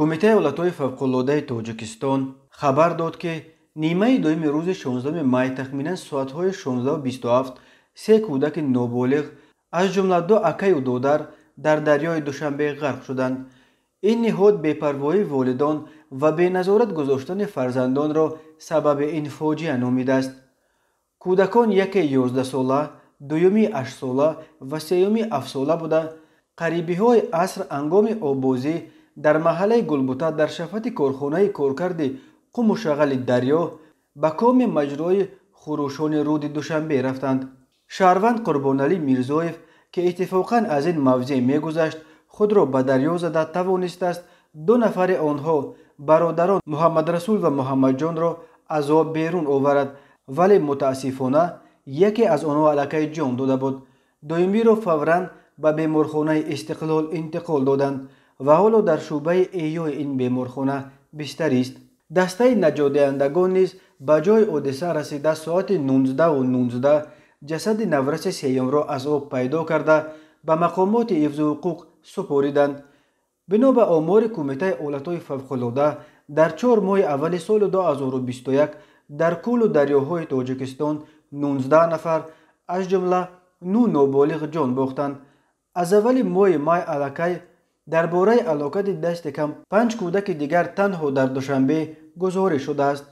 Кумитаи ҳолатҳои фавқулодаи Тоҷикистон хабар дод, ки нимаи дуюми рӯзи 16 май, тахминан соатҳои 16:27, се кӯдаки ноболиғ, аз ҷумла ду акаю додар, дар дарёи Душанбе ғарқ шуданд. Ин ниҳод бепарвоии волидон ва беназорат гузоштани фарзандонро сабаби ин фоҷиа номидааст. Кӯдакон яке 11сола, дуюми 8сола ва сеюми 7сола буда, қарибиҳои аср ҳангоми оббозӣ дар маҳаллаи Гулбута дар шафати корхонаи коркарди қуму шағали дарё ба коми маҷрои хурӯшони руди Душанбе рафтанд. Шаҳрванд Қурбоналӣ Мирзоев, ки иттифоқан аз ин мавзеъ мегузашт, худро ба дарё зада тавонистааст ду нафари онҳо, бародарон Муҳаммадрасул ва Муҳаммадҷонро, аз об берун оварад, вале мутаассифона яке аз онҳо аллакай ҷон дода буд. Дуюмиро фавран ба беморхонаи Истиқлол интиқол доданд ва ҳоло дар шӯъбаи эҳёи ин беморхона бистарист. Дастаи наҷотдиҳандагон низ ба ҷои ҳодиса расида, соати 19:19 ҷасади навраси сеюмро аз об пайдо карда, ба мақомоти ҳифзу ҳуқуқ супориданд. Бино ба омори Кумитаи ҳолатҳои фавқулода, дар 4 моҳи аввали соли 2021 дар кӯлу дарёҳои Тоҷикистон 19 нафар, аз ҷумла 9 ноболиғ, ҷон бохтанд. Аз аввали моҳи май аллакай дар бораи ҳалокати дасти кам панҷ кӯдаки дигар танҳо дар Душанбе гузориш шудааст.